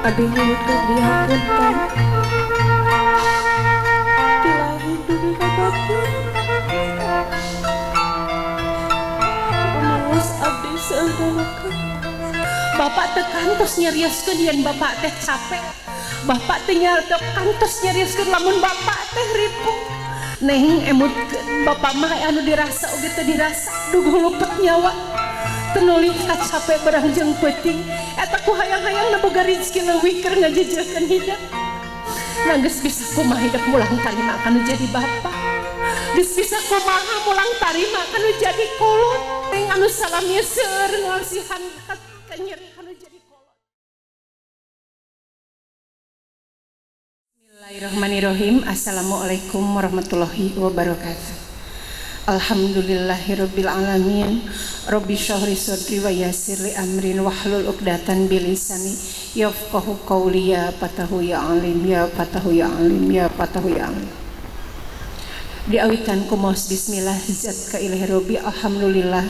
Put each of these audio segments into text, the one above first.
Abdi nyuhunkeun dihapunten ti lahir dugi ka batin. Rumaos abdi seueur doraka. Bapak teu kantos nyarioskeun yen bapak teh capek. Bapak teh teu kantos nyarioskeun lamun bapak teh ripuh. Neng emutkeun bapak mah anu dirasa oge teu dirasa duguh lupet nyawa. Teu nulih kacape berang jeung peuting. Eta ku hayang-hayang boga rezeki leuwih keur ngajejekeun hidup. Nah geus bisa kumaha hidup mulang tarima kanu jadi bapak. Geus bisa kumaha mulang tarima kanu jadi kolot. Neng anu salamnya seueur ngasihan kanyeri kanu jadi kolot. Bismillahirrahmanirrahim. Assalamualaikum warahmatullahi wabarakatuh. Alhamdulillahirabbil alamin. Rabbi shrah li sadri wa yassir li amri wahlul 'uqdatan bilisani yafqahu qawli ya fatahu ya alim ya fatahu ya alim ya fatahu ya alim. Diawitan ku maos bismillah zat ka ilahi rabbi alhamdulillah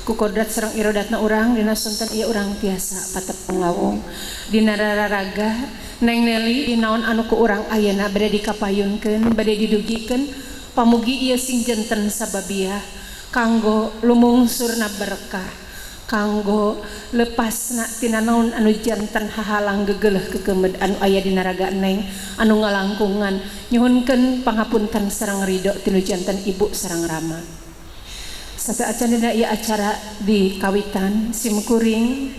ku kodrat sareng irodatna urang dina sonten ieu urang tiasa patepang lawong dina raraga Neng Neli naon anu ku urang ayeuna bade dikapayunkeun bade didugikeun pamugi ieu sing jenten sababiah kanggo lumungsurna berkah kanggo lepasna tina naon anu janten hahalang gegeleuh kekemed anu aya dina raga neng anu ngalangkungan nyuhunkeun pangapunten sareng ridho tinu janten ibu sareng rama. Sateuacan dina ieu acara di kawitan simkuring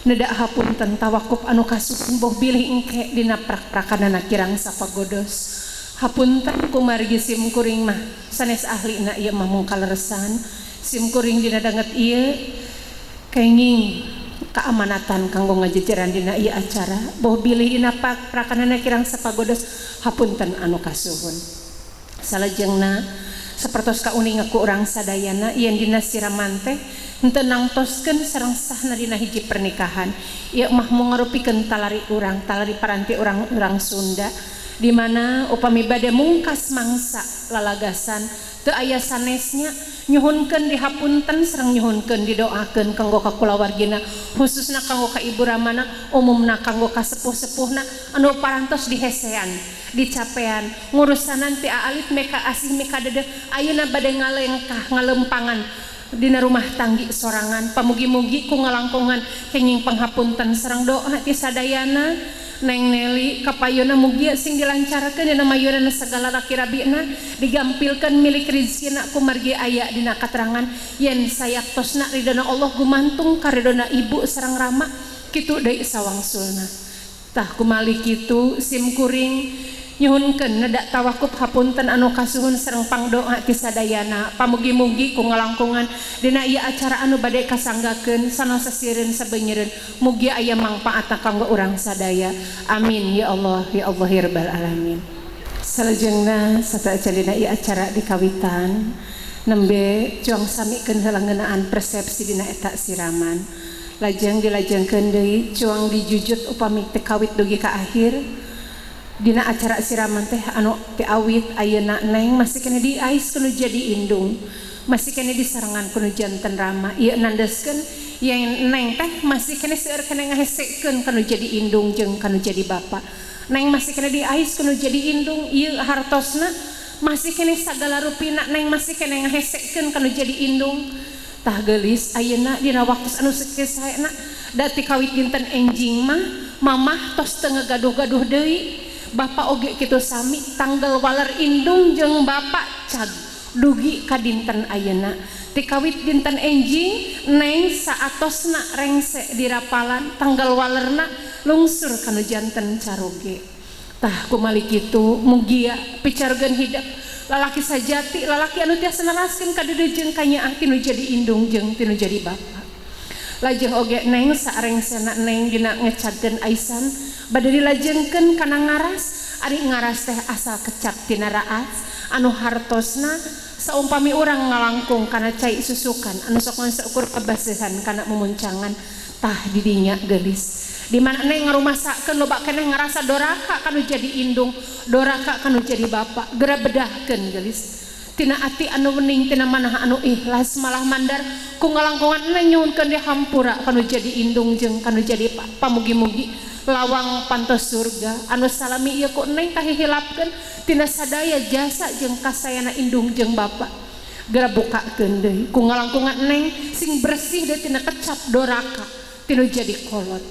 nedak hapunten tawakup anu kasuhun boh bilih engke dina prak-prakanana kirang sapagodos. Hapunten kumargi simkuring mah sanes ahlina ieu mah mung kaleresan simkuring dina danget ieu kenging keamanatan kanggo ngajejeran dina ieu acara boh bilih dina prakanana kirang sapagodos hapunten anu kasuhun. Salajengna sapertos kauninga ku urang sadayana yen dina siraman teh henteu nangtoskeun sareng sahna dina hiji pernikahan ieu mah mung ngarupikeun talari urang talari paranti urang-urang Sunda di mana upami bade mungkas mangsa lalagasan teu aya sanesnya nyuhunkeun dihapunten sareng nyuhunkeun didoakeun kanggo ka kulawargina khususna kanggo ka ibu ramana umumna kanggo ka sepuh-sepuhna anu parantos dihesean dicapean ngurusanan ti aalit meka asih meka dedeh ayeuna bade ngalengkah ngalempangan dina rumah tanggi sorangan pamugi-mugi ku ngalangkungan kenging panghapunten sareng doa ti sadayana Neng Neli kapayuna mugia sing dilancarkeun dina mayuna sagala laki rabina digampilkeun milik rizkina kumargi aya dina katerangan yen sayaktosna ridona Allah gumantung ka ridona ibu sareng rama kitu deui sawangsulna. Tah kumali kitu simkuring nyuhunkeun nedak tawakup hapunten anu kasuhun sareng pangdoa ti sadayana pamugi-mugi ku ngalangkungan dina ieu acara anu bade kasanggakeun sanaos sasireun sabeunyereun mugi aya mangpaatna kanggo urang sadaya. Amin ya Allah ya Allah ya rabbal alamin. Salajengna sateuacan dina ieu acara dikawitan nembe cuang samikeun heula ngeunaan persepsi dina eta siraman lajeng dilajengkeun deui cuang dijujut upami teu kawit dugi ka akhir dina acara siraman teh anu ti awit ayeuna neng masih kene diais kudu jadi indung masih kene disarengan kudu janten rama ieu nandeskeun yen neng teh masih kene seueur kene ngahesekeun kanu jadi indung jeung kanu jadi bapa neng masih kene diais kudu jadi indung ieu hartosna masih kene sagala rupina neng masih kene ngahesekeun kanu jadi indung. Tah geulis ayeuna dina waktu anu sakieu saena da ti kawit dinten enjing mah mamah tos teu ngagaduh-gaduh deui bapak oge kitu sami tanggal waler indung jeung bapak cag dugi ka dinten ayeuna ti kawit dinten enjing neng saatosna rengse dirapalan tanggal walerna lungsur kanu janten caroge. Tah kumali kitu mugia picareugeun hidup lalaki sajati lalaki anu tiasa neraskeun ka deudeuh jeung kanyaah tinu jadi indung jeung tinu jadi bapa. Lajeng oge neng sarengsena neng dina ngecagkeun aisan bade dilajengkeun kana ngaras ari ngaras teh asal kecap tina raas anu hartosna saumpami urang ngalangkung kana cai susukan anu sok saukur kabasehan kana mumuncangan. Tah didinya geulis di mana neng ngarumasakeun loba keneh ngarasa doraka kanu jadi indung doraka kanu jadi bapa geura bedahkeun geulis tina ati anu wening tina manah anu ikhlas malah mandar ku ngalangkungan neng nyuhunkeun dihampura kanu jadi indung jeung kanu jadi pamugi-mugi Lawang pantos surga anu salami ieu ku neng kahihilapkeun tina sadaya jasa jeung kasayana indung jeung bapa. Geura bukakeun deui ku ngalangkungan neng sing bersih deui tina kecap doraka tinu jadi kolot.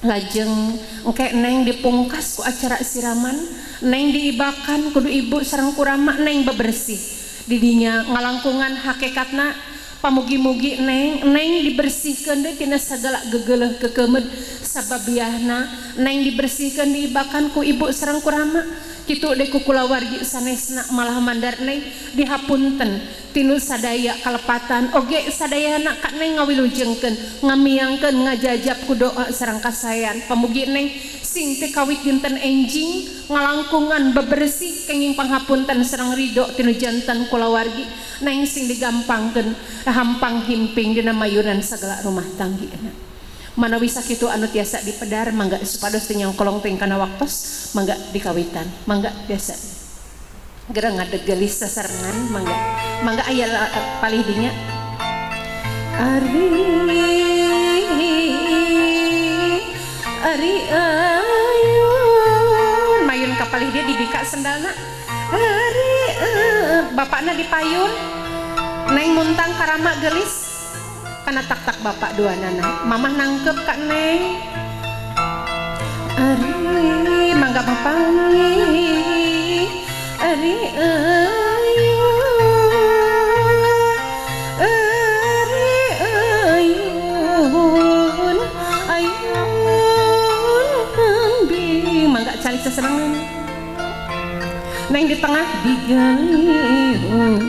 Lajeng engke neng dipungkas ku acara siraman, neng diibakan kudu ibu sareng kurama neng bebersih. Didinya ngalangkungan hakikatna pamugi-mugi neng neng dibersihkeun deui tina sagala gegeleuh kekemeud sababiahna neng dibersihkeun diibakan ku ibu sareng kurama. Kitu deui ku kulawargi sanesna malah mandar neng dihapunten tinu sadaya kalepatan oge sadayana ka neng ngawilujengkeun ngamiangkeun ngajajab ku doa sareng kasayan. Pamugi neng sing teu kawit dinten enjing ngalangkungan bebersih kenging panghapunten sareng ridho tinu janten kulawargi neng sing digampangkeun hampang himping dina mayunan sagala rumah tanggina. Manawi sakitu anu tiasa dipedar mangga supados teu nyangkolong teh kana waktos mangga dikawitan mangga tiasa geura ngadeg geulis sasarengan mangga mangga aya palih dinya. Ari ari ayun mayun ka palih dia dibika sendalna ari bapakna dipayun neng muntang karama geulis kana tak-tak bapak dua nana mamah nangkep kak neng ari mangga papangi ari ayun ari ayun ayun kambing mangga cari seserangan neng di tengah digalihung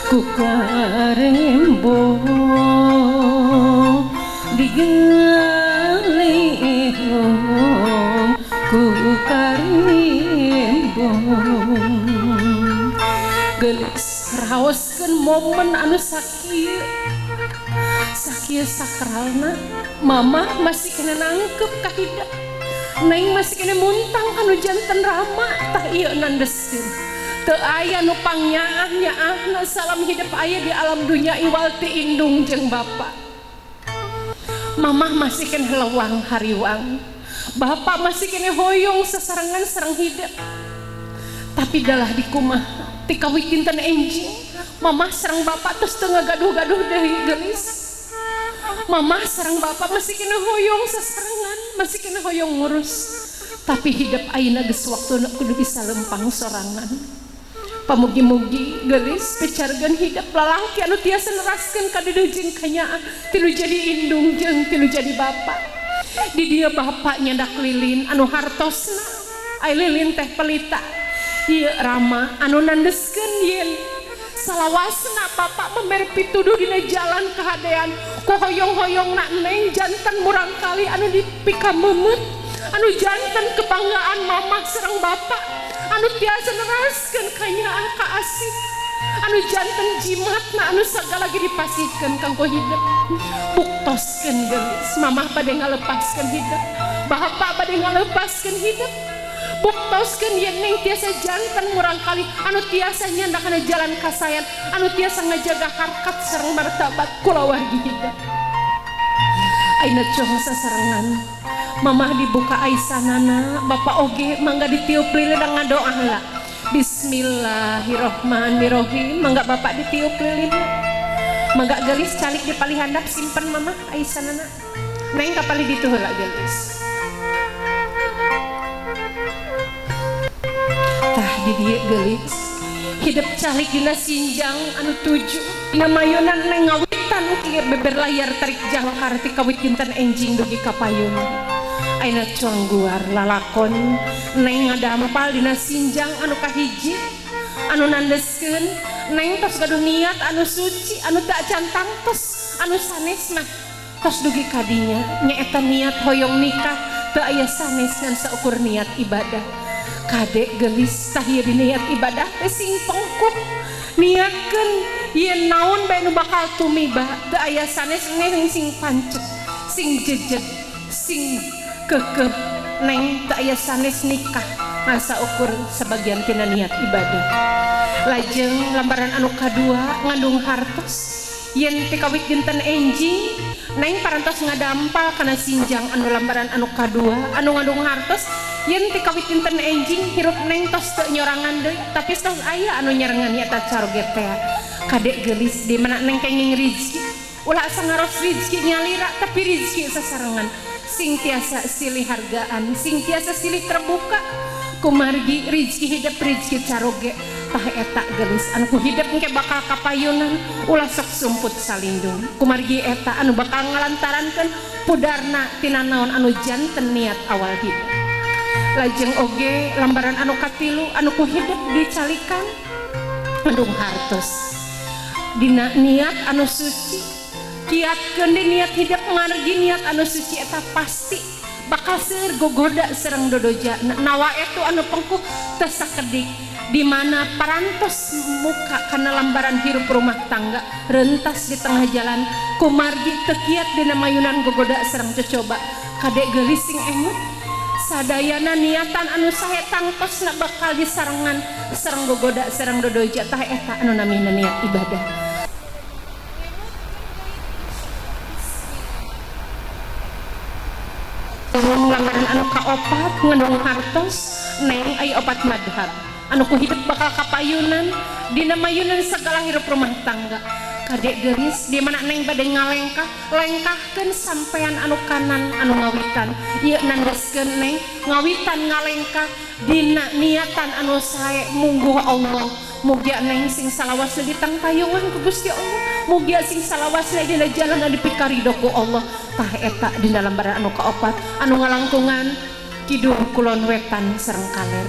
ku karembo digalihung ku karembo gelis raoskeun momen anu sakieu sakieu sakralna mamah masih kena nangkep ka hidep neng masih kena muntang anu janten rama tah ieu nandeskeun teu aya nu pangnyaah-nyaahna salam hidup aya di alam dunya iwal ti indung jeung bapa. Mamah masih kena lewang hariwang, bapak masih kena hoyong sasarengan sareng hidup. Tapi dalah dikumaha ti kawit dinten enjing mamah sareng bapak tos teu ngagaduh-gaduh deui geulis. Mamah sareng bapak masih kena hoyong sasarengan, masih kena hoyong ngurus. Tapi hidup ayeuna geus waktuna kudu bisa lempang sorangan. Pamugi-mugi geulis picargeun hidup lalaki anu tiasa neraskeun ka deudeuh jeung kanyaah tilu jadi indung jeung tilu jadi bapa. Di dieu bapa nyandak lilin anu hartosna ai lilin teh pelita. Ieu rama anu nandeskeun yen salawasna bapa memere pituduh dina jalan kahadean ku hoyong-hoyongna neng janten murangkali anu dipikameumeup anu janten kebanggaan mamah sareng bapa anu tiasa neraskeun kanyaah ka asih anu janten jimatna anu sagala ge dipasihkeun kanggo hidup. Buktoskeun geulis mamah bade ngalepaskeun hidup, bapa bade ngalepaskeun hidup. Buktoskeun yen neng tiasa janten murangkali anu tiasa nyandak kana jalan kasayan anu tiasa ngajaga harkat sareng martabat kulawargi hidup. Ayeuna cong sasarengan mamah dibuka aisanana bapak oge mangga ditiup lilin dan ngadoa heula. Bismillahirrahmanirrahim mangga bapak ditiup lilin mangga geulis calik di palih handap simpen mamah aisanana neng ka palih ditu heula geulis. Tah di dieu geulis hidup calik dina sinjang anu tujuh dina mayunan neng ngawitan kieu beber layar tarik jangkar ti kawit dinten enjing dugi ka payun. Ayeuna cuangguar lalakon neng ngadampal dina sinjang anu kahiji anu nandeskeun neng tos gaduh niat anu suci anu teu acan tangtos anu sanesna tos dugi kadinya nyaeta niat hoyong nikah teu aya sanes ngan saukur niat ibadah. Kadek geulis tah ieu dina niat ibadah teh sing pengkuh niatkeun yen naon bae nu bakal tumiba teu aya sanes neng sing pancet sing jejeg sing kekeh neng teu aya sanes nikah masa ukur sebagian tina niat ibadah. Lajeng lambaran anu kadua ngandung hartos Yen ti kawit dinten enjing neng parantos ngadampal kana sinjang anu lambaran anu kadua anu ngandung hartos. Yen ti kawit dinten enjing hirup neng tos teu nyorangan deui tapi tos aya anu nyarengan nyaeta caroge teh. Kadek geulis di mana neng kenging rizki ulah asa ngaros rizki nyalira tapi rizki sasarengan sing tiasa silih hargaan sing tiasa silih terbuka kumargi rizki hidup rizki caroge. Tah eta geulis anu ku hidup engke bakal kapayunan ulah sok sumput salindung kumargi eta anu bakal ngalantarankeun pudarna tina naon anu janten niat awal hidup. Lajeng oge lambaran anu katilu anu ku hidup dicalikan ngandung hartos dina niat anu suci kiatkeun di niat hidup ngargi niat anu suci eta pasti bakal seueur gogoda sareng dodoja nawa etu anu pengkuh teu sakedik di mana parantos muka kana lambaran hirup rumah tangga rentas di tengah jalan kumargi teu kiat dina mayunan gogoda sareng cocoba. Kadek geulis sing emut sadayana niatan anu sae tangtosna bakal disarengan sareng gogoda sareng dodoja. Tah eta anu namina niat ibadah. Lambaran anu kaopat ngandung hartos neng aya opat madhab anu ku hidup bakal kapayunan dina mayunan segala hirup rumah tangga. Kadek geulis di mana neng bade ngalengkah lengkahkeun sampean anu kanan anu ngawitan ieu nandaskeun neng ngawitan ngalengkah dina niatan anu sae mungguh Allah. Mugia neng sing salawasna ditangtayungan ku Gusti Allah, mugia sing salawasna dina jalan anu dipikarido ku Allah. Tah eta dina lambaran anu kaopat anu ngalangkungan kidung kulon wetan sareng kaler.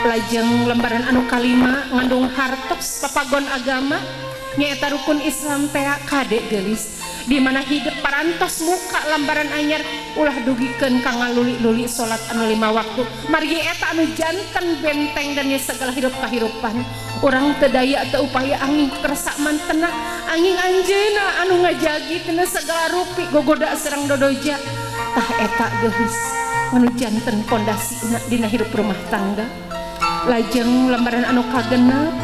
Lajeng lembaran anu kalima ngandung hartos papagon agama nyaeta rukun Islam teh. Kadek geulis di mana hidup parantos muka lambaran anyar ulah dugikeun ka ngaluli-luli salat anu 5 waktu margi eta anu janten benteng dan segala hirup kahirupan urang teu daya teu upaya angin kersa mantena angin anjeuna anu ngajagi tina segala rupi gogoda sareng dodoja. Tah eta geulis anu janten pondasina dina hirup rumah tangga. Lajeng lembaran anu kagenep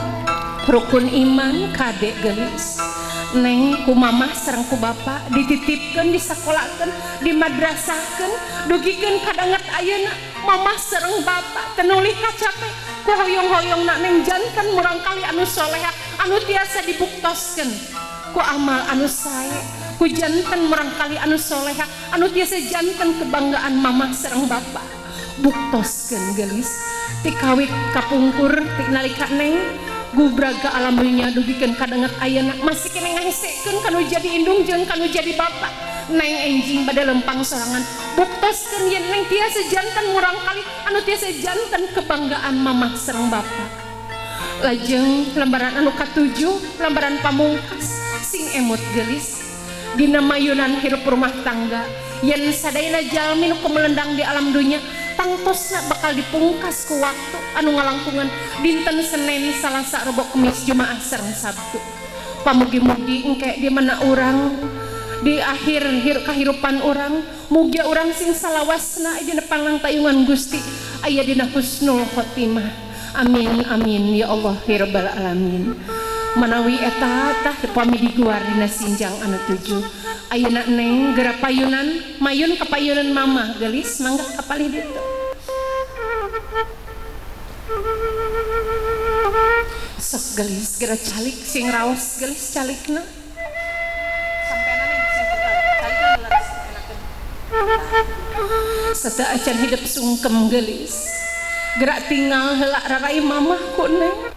rukun iman. Kadek geulis neng ku mamah sareng ku bapa dititipkeun disakolakeun dimadrasahkeun dugikeun kadanget ayeuna mamah sareng bapa teu kacape ku hoyong-hoyongna neng janten murangkali anu soleha anu tiasa dibuktoskeun ku amal anu sae ku janten murangkali anu soleha anu tiasa janten kebanggaan mamah sareng bapa. Buktoskeun geulis ti kawit kapungkur ti nalika neng gubraga alam dunya dugikeun kadanget ayeuna masih keneh ngahesekeun kanu jadi indung jeung kanu jadi bapa. Neng enjing bade lempang sorangan buktoskeun yen neng tiasa janten murangkali anu tiasa janten kebanggaan mamah sareng bapa. Lajeng lembaran anu katujuh lembaran pamungkas sing emut geulis dina mayunan hirup rumah tangga yen sadayana jalmi nu kumelendang di alam dunya tangtosna bakal dipungkas ku waktu anu ngalangkungan dinten Senin, Salasa, Rebo, Kemis, Jumaah sareng Sabtu. Pamugi-mugi engke di mana urang di akhir kahirupan urang mugia urang sing salawasna dina panglangtayungan Gusti aya dina husnul khotimah. Amin amin ya Allah ya rabbal alamin. Manawi eta tah pami diguar dina sinjang anu 7. Ayeuna neng geura payunan mayun kapayunan mamah geulis mangga kapalih ditu. Sok geulis geura calik sing raos geulis calikna. Sampeana neng sing calikna leres enakeun. Sateu acan hidup sungkem geulis. Gerak tinggal heula rarai mamah ku neng.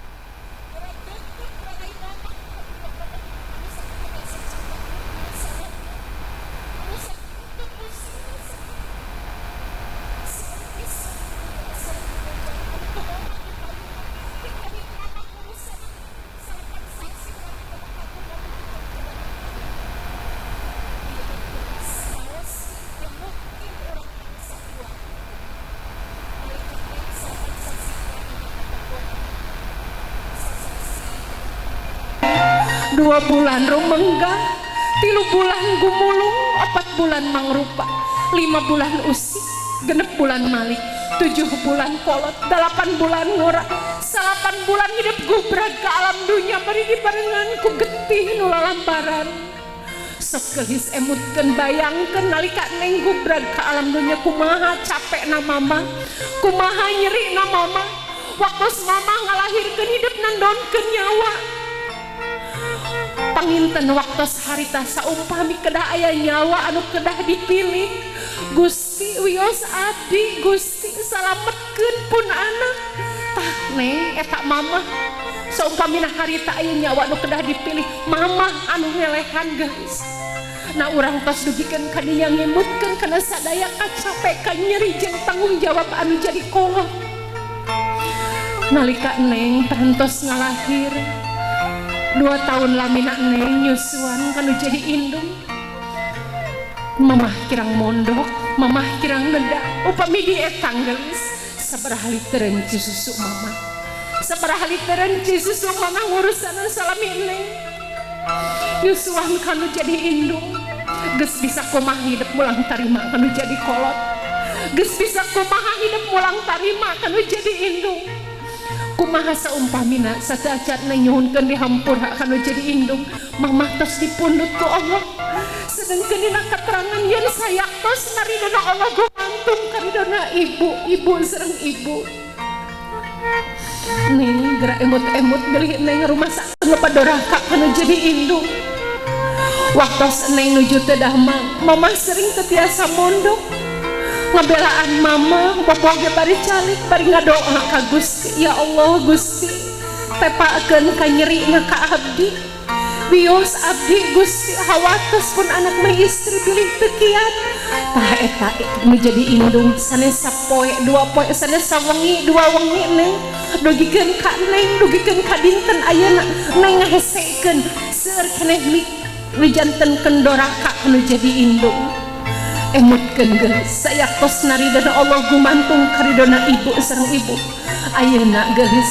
2 bulan rumenggah, 3 bulan gumulung, 4 bulan mangrupa, 5 bulan usik, 6 bulan malik, 7 bulan kolot, 8 bulan ngora, 9 8 bulan hidup gubrag ke alam dunya bari dibarengan ku getih nu lalamparan. Sok geulis emutkeun bayangkeun nalika Neng gubrag ka alam dunya kumaha capekna mama, kumaha nyerina mama. Waktu mama ngalahirkeun hidup nandonkeun nyawa. Panginten waktu harita saumpami kedah aya nyawa anu kedah dipilih. Gusti wios abdi, Gusti salametkeun pun anak. Tah Neng eta mama saumpamina harita aya nyawa anu kedah dipilih, mama anu ngelehan geus. Nah urang tos dugikeun ka dinya ngemutkeun kana sadaya kacape ka nyeri jeung tanggung jawab anu jadi kolot. Nalika Neng parantos ngalahir 2 tahun lamina Neng nyusuan kanu jadi indung. Mamah kirang mondok, mamah kirang neda, upami dietang geulis sabaraha litereun ci susu mama. Sabaraha litereun ci susu mama ngurusan salami Neng. Nyusuan kanu jadi indung. Geus bisa kumaha hidup mulang tarima kanu jadi kolot. Geus bisa kumaha hidup mulang tarima kanu jadi indung. Kumaha saumpamina sateuacan Neng nyuhunkeun dihampura kanu jadi indung. Mamah tos dipundhut ku Allah. Sedengkeun dina keterangan yen sayaktos ngaridona Allah gumantung karidona ibu, ibu sareng ibu. Neng gerak emut-emut bilih Neng rumasa loba doraka kanu jadi indung. Waktos Neng nuju teu damang, mama sering teu tiasa mondok. Ngabelaan mama, bobo ge bari calik, bari ngadoa ka Gusti. Ya Allah Gusti, tepakeun ka nyerina ka abdi. Wios abdi Gusti, hawatos pun anak mah istri bilih teu kiat. Tah eta nu jadi indung sanes sapoe 2 poe sanes sawengi 2 wengi Neng. Dugikeun ka Neng, dugikeun ka dinten ayeuna Neng ngahesekeun seueur keneh nu jantenkeun doraka nu jadi indung. Emutkeun geulis sayaktos naridona Allah gumantung karidona ibu sareng ibu. Ayeuna geulis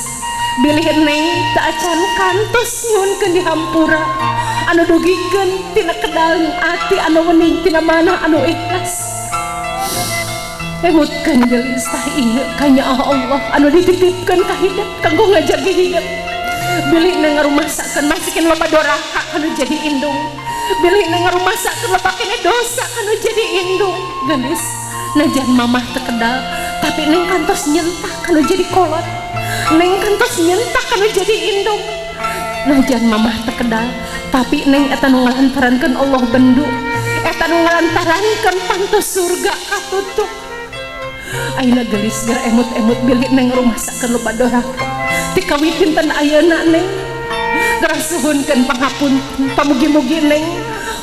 bilih Neng teu acan kantos nyuhunkeun dihampura anu dugikeun tina kedal ati anu wening tina mana anu ikhlas. Emutkeun geulis tah ieu kanyaah Allah anu dititipkeun ka hidup kanggo ngajagi hidup. Bilih Neng ngarumasakeun masikeun loba doraka anu jadi indung. Bilih Neng ngarumasakeun loba keneh dosa anu jadi indung. Geulis najan mamah teu kedal tapi Neng kantos nyentak anu jadi kolot. Neng kantos nyentak anu jadi indung. Najan mamah teu kedal tapi Neng eta nu ngalantarankeun Allah bendu, eta nu ngalantarankeun pantos surga katutup. Ayeuna geulis geura emut-emut bilih Neng rumasakeun loba doraka. Ti kawit dinten ayeuna Neng geura suhunkeun pangapunten pamugi-mugi Neng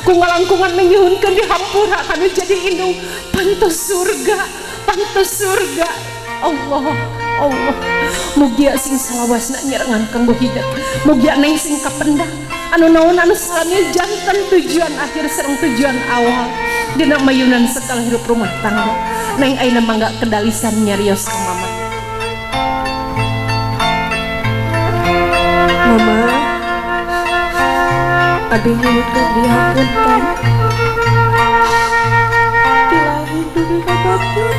ku ngalangkungan Neng nyuhunkeun dihampura kanu jadi indung. Pantos surga, pantos surga. Allah, Allah. Mugia sing salawasna nyerengan kanggo hidup. Mugia Neng sing kapendak anu naon anu salami janten tujuan akhir sareng tujuan awal dina mayunan sakala hirup rumah tangga. Neng ayeuna mangga kedalisan nyarios ka mama. Mama, abi nyuhunkeun dihapunten. Ti lahir dugi ka batin.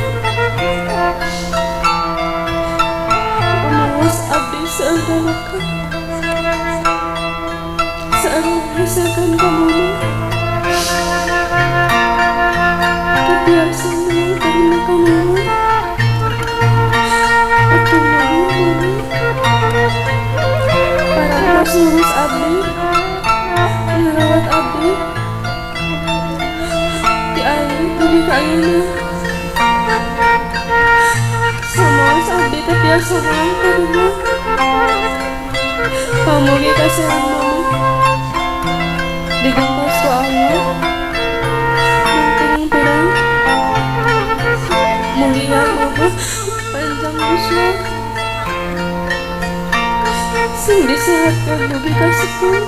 Pamaos abdi seueur doraka. Seueur ngarasakeun ka mama. Teu biasa mulang tarima ka mama. Atuh nuhun mama. Parantos ngurus abdi, ngarawat abdi. Ti ayeuna dugi ka ayeuna. Samaos abdi teu tiasa mulang tarima. Pamugi kasihan mama digentos ku Allah. Mungkin pirang mugia mama panjang yuswa sing disehatkeun dugi ka sepuh.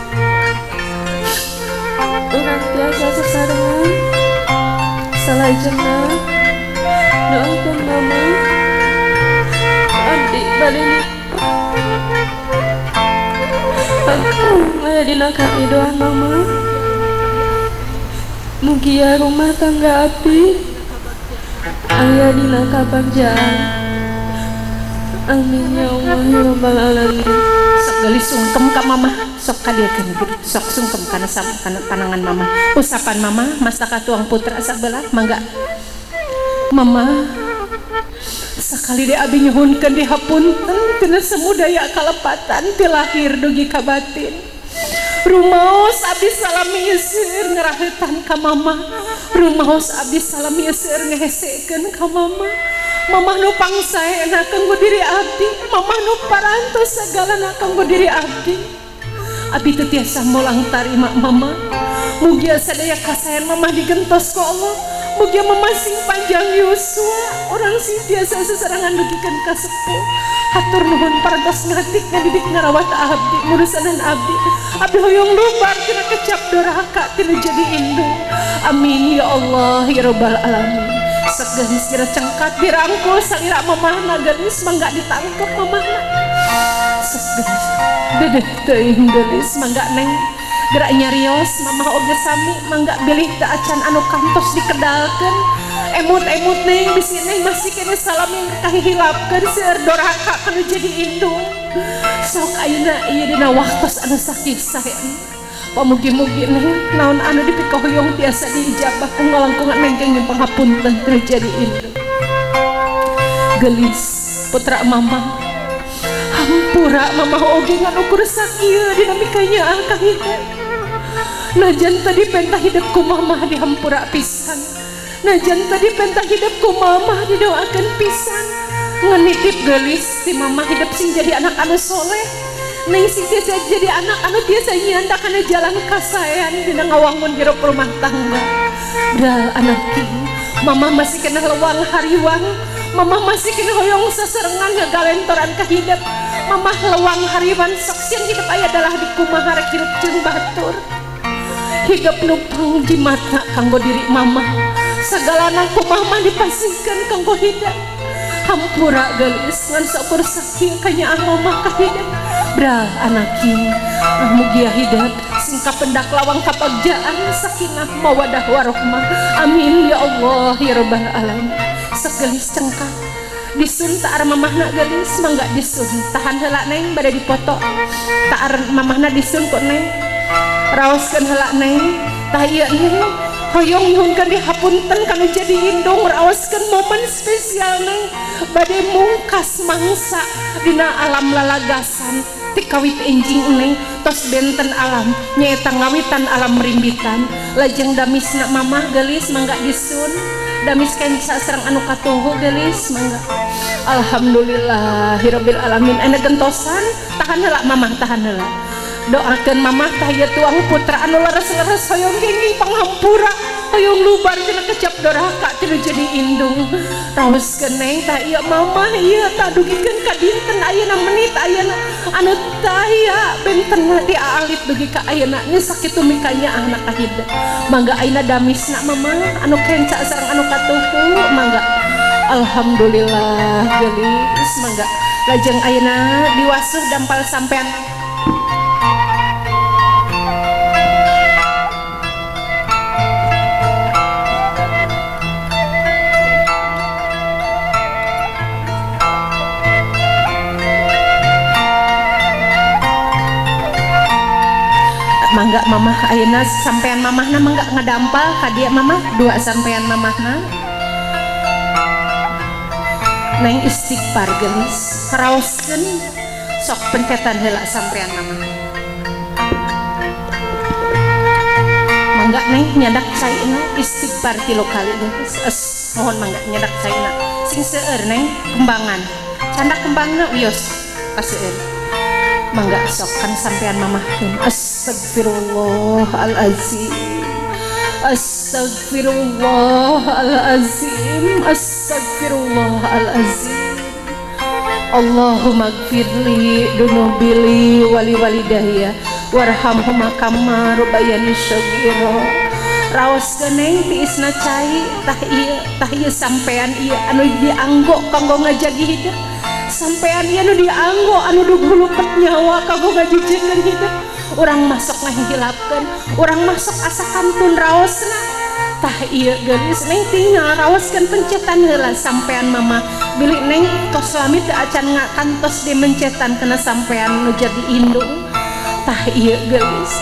Urang tiasa sasarengan salajengna doakeun mama abdi bade aya dina karidoan mama. Mugia rumah tangga abdi aya dina kabagjaan. Amin ya Allah ya Rabbal alamin. Sok geulis sungkem ka mama, sok kadieukeun sok sungkem kana panangan mama. Usapan mama mastaka tuang putra sabelah mangga. Mama sakali de abi nyuhunkeun dihapunten tina samudaya kalepatan ti lahir dugi ka batin. Rumaos abdi salami seueur ngaraheutan ka mama. Rumaos abdi salami seueur ngehesekeun ka mama. Mama nu pangsaena kanggo diri abdi, mama nu parantos sagalana kanggo diri abdi. Abdi teu tiasa molang tarima mama. Mugia sadaya kasaean mama digentos ku Allah. Mugia mama sing panjang yuswa, urang sing tiasa sasarangan dugikeun ka sepuh. Hatur nuhun parantos ngadik ngadidik ngarawat abdi, ngurusanan abdi. Abdi hoyong lubar tina kecap doraka tina jadi indung. Amin ya Allah ya Rabbal alamin. Sok geulis kira cengkat dirangkul salira mamahna geulis mangga ditangkep mamahna. Sok geulis dedeh teuing geulis mangga neng gerak nyarios mamah oge sami mangga bilih teu acan anu kantos dikedalkeun. Emut-emut neng bisi neng masih kene salami kahihilapkeun seueur doraka kanu jadi indung. Sok ayeuna ieu dina waktos anu sakit saeun. Pamugi-mugi neng naon anu dipikahoyong tiasa diijabah ku ngalangkungan neng kenging pangapunten teu jadi indung. Geulis putra mama, hampura mama oge ngan ukur sakieu dina mikanyaah ka hidup. Najan tadi pentah hidup ku mama dihampura pisan. Najan tadi pentah hidup ku mama didoakeun pisan. Ngan nitip geulis ti mama hidup sing jadi anak anu soleh. Neng sing tiasa jadi anak anu tiasa nyandak kana jalan kasaean dina ngawangun hirup rumah tangga. Bral anak king, mama masih kena lewang hariwang, mama masih kena hoyong sasarengan ngagalentoran ka hidup. Mama lewang hariwang sok sieun hidup aya dalah di kumaha rek hirup jeung batur. Hidup nu pangjimatna kanggo diri mama. Sagalana ku mama dipasihkeun kanggo hidup. Hampura geulis ngan saukur sakieu kanyaah mama ka hidup. Bral anaking, mugia hidup sing kapendak lawang kabagjaan sakinah mawadah warohmah. Amin ya Allah ya Rabbal alamin. Sok geulis cengkak disun taar mamahna geulis mangga disun tahan heula neng bade dipoto. Taar mamahna disun ku neng raoskeun heula neng tah ieu neng hoyong nyuhunkeun dihapunten kanu jadi indung raoskeun momen spesial neng bade mungkas mangsa dina alam lalagasan ti kawit enjing neng tos benten alam nyaeta ngawitan alam rimbitan. Lajeng damisna mamah geulis mangga disun damis kenca sareng anu katuhu geulis mangga. Alhamdulillahirabbil alamin. Aya gentosan tahan heula mamah tahan heula. Doakeun mamah tah ieu tuang putra anu leres-leres hoyong kenging panghampura hoyong lubar tina kecap doraka tina jadi indung. Raoskeun neng tah ieu mamah ieu tah dugikeun ka dinten ayeuna menit ayeuna anu taya bentenna diaalit dugi ka ayeuna nya sakitu mikanyaahna ka hidup. Mangga ayeuna damisna mamah anu kenca sareng anu katuhu mangga. Alhamdulillah geulis mangga. Lajeng ayeuna diwasuh dampal sampean. Mangga mamah ayeuna sampean mamahna mangga ngadampal ka dieu mamah dua sampean mamahna. Neng istighfar geulis raoskeun sok pencetan heula sampean mamah. Mangga neng nyadak caina istighfar 3 kali geulis. Es mohon mangga nyadak caina sing seueur neng kembangan. Candak kembangna wios paseueur. Mangga sok kan sampean mamahkeun. Astagfirullahalazim. Astagfirullahalazim. Astagfirullahalazim. Allahumma gfirli dunubili wali walidayya warhamhuma kama rubayani shaghira. Raos geneng tiisna cai tah ieu sampean ieu anu dianggo kanggo ngajagi hidup. Sampean ieu anu dianggo anu dugulupet nyawa kanggo ngajujikeun hidup. Urang masuk ngahilapkeun, urang masuk asa kantun raosna. Tah ieu geulis neng tinggal raoskeun pencetan heula sampean mama. Bilih neng tos lami teu acan ngakantos dimencetan kana sampean nu jadi indung. Tah ieu geulis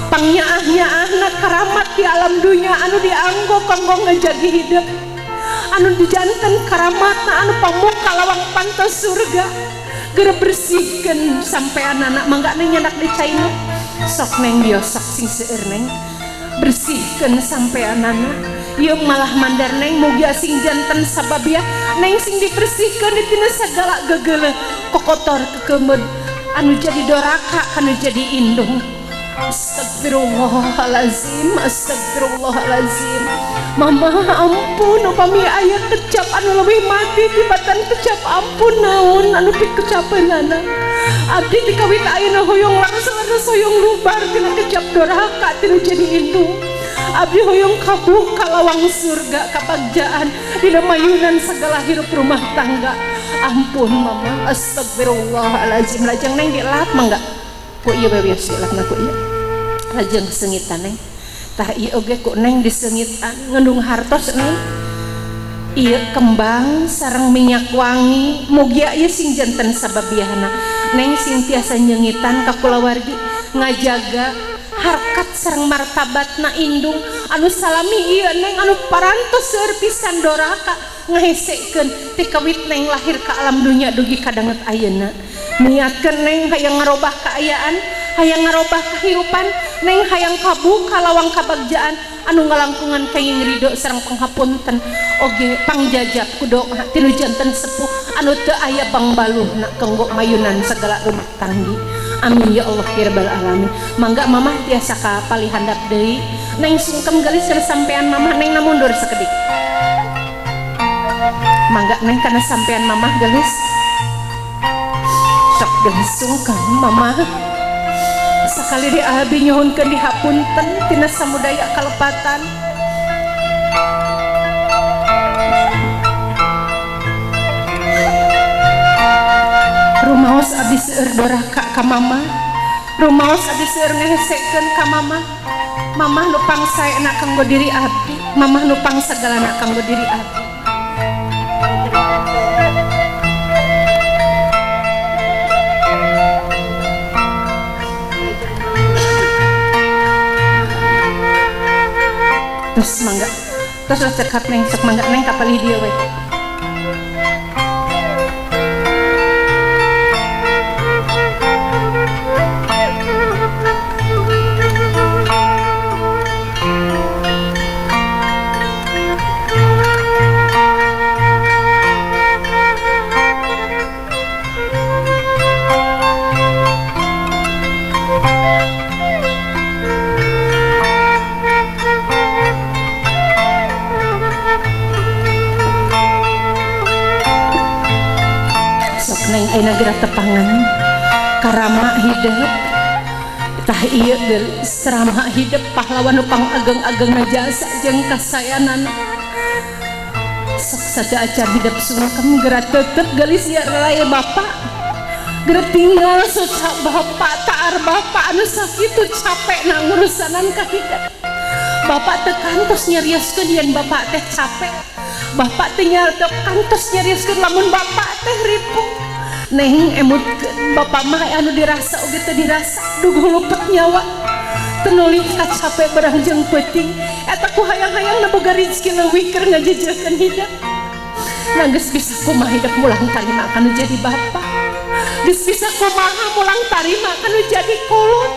pangnyaah-nyaahna karamat di alam dunya anu dianggo kanggo ngajagi hidup. Anu dijanten karamatna anu pamuka lawang pantos surga. Geura bersihkeun sampean anak mangga neng nyandak di caina. Sok neng biosok sing seueur neng. Bersihkeun sampean anak. Ieu malah mandar neng mugi sing janten sababiah neng sing dibersihkeun di tina sagala gegeuleuh kokotor kekemeud anu jadi doraka anu jadi indung. Astagfirullahalazim, astagfirullahalazim. Mama ampun upami aya kecap anu leuwih mati tibatan kecap ampun naon anu pikecapeunana. Abdi ti kawit ayeuna hoyong langsung hoyong lubar tina kecap doraka tina jadi indung. Abdi hoyong kabuka lawang surga kabagjaan dina mayunan segala hirup rumah tangga. Ampun mama, astagfirullahalazim. Lajeng neng dilap mangga. Ku ieu we wios dilapna ku ieu. Lajeng sengitan neng. Tah ieu oge ku neng disengitan ngendung hartos neng. Ieu kembang sareng minyak wangi mugia ieu sing janten sababiahna. Neng sing tiasa nyengitan ka kulawargi ngajaga harkat sareng martabatna indung anu salami ieu neng anu parantos seueur pisan doraka ngahesekeun ti kawit neng lahir ka alam dunya dugi ka danget ayeuna. Niatkeun neng hayang ngarobah kaayaan, hayang ngarobah kahirupan, neng hayang kabuka lawang kabagjaan anu ngalangkungan kenging ridho sareng panghapunten oge pangjajab ku doa tinu janten sepuh anu teu aya bangbaluhna kanggo mayunan segala rumah tanggi. Amin ya Allah ya rabbal alamin. Mangga mamah tiasa ka palih handap deui. Neng sungkem geulis kana sampean mamah neng na mundur sakedik. Mangga neng kana sampean mamah geulis. Sok geulis sungkem mamah. Sakali di abi nyuhunkeun dihapunten tina samudaya kalepatan. Rumaos abdi seueur doraka ka mama. Rumaos abdi seueur ngehesekeun ka mama. Mamah nu pangsaena kanggo diri abdi, mamah nu pangsagalana kanggo diri abdi. Terus mangga, terus lah cekap neng, cek mangga neng kapalih dia we. Ayeuna geura tepangan karama hidup tah ieu geulis rama hidup pahlawan nu pangageng-agengna jasa jeung kasayanana. Sok saja acan hidup sungkem geura tetep geulis ieu raya bapak geura tinggal suca bapak taar bapak anu sakitu capek na ngurusanan ka hidup. Bapak teu kantos nyarioskeun yen bapak teh capek. Bapak teh teu kantos nyarioskeun lamun bapak teh ripuh. Neng emutkeun bapak mah anu dirasa oge teu dirasa duguh lupet nyawa teu nulih kacape barang jeung peuting eta ku hayang-hayang boga rezeki leuwih keur ngajejekeun hidup. Nah geus bisa kumaha hidup mulang tarima kanu jadi bapak, geus bisa kumaha mulang tarima kanu jadi kolot.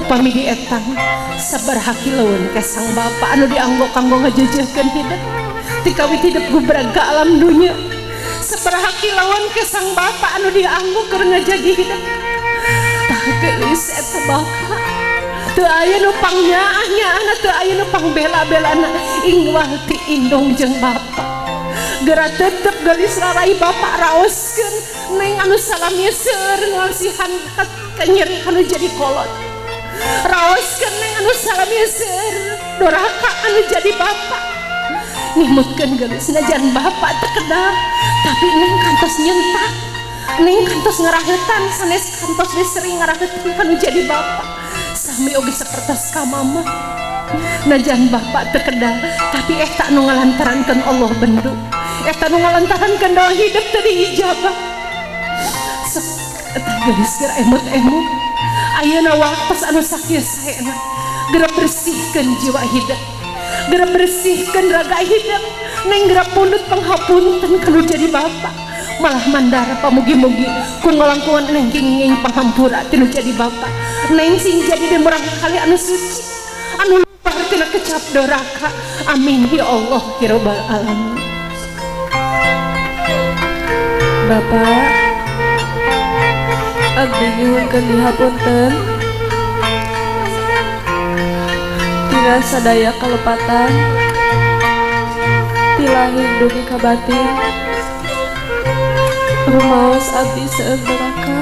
Upami dietang sabaraha kiloeun ka sang bapak anu dianggo kanggo ngajejekeun hidup ti kawit hidup gubrag ka alam dunya. Sabaraha kilawan ke sang bapak anu dianggo keur ngajagi hidup. Tah geulis eta bapak teu aya nu pangnyaah-nyaahna, teu aya nu pangbela-belana ingwal ti indung jeung bapak. Geura tetep geulis rarai bapak raoskeun neng anu salami seueur ngasihan kanyeri anu jadi kolot. Raoskeun neng anu salami seueur doraka anu jadi bapak. Ngimutkeun geulis najan bapak teu kedah tapi neng kantos nyentak, neng kantos ngarahetan sanes kantos disering ngarahetan kanu jadi bapak. Sami oge sapertos ka mama. Najan bapak teu kedal tapi eta nu ngalantarankeun Allah bendu. Eta nu ngalantarankeun doa hidup teu diijabah. Sok eta geulis geura emut-emut. Ayeuna waktos anu sakieu saena. Geura bersihkeun jiwa hidup. Geura bersihkeun raga hidup. Neng geura pundut panghapunten kanu jadi bapak. Malah mandara pamugi-mugi ku ngalangkungan neng kenging panghampura tinu jadi bapak. Neng sing jadi di murang kali anu suci anu luar tina kecap doraka. Amin ya Allah ya rabbal alamin. Bapak, abdi nyuhunkeun dihapunten tina sadaya kalepatan ti lahir dugi ka batin. Rumaos abdi seueur doraka.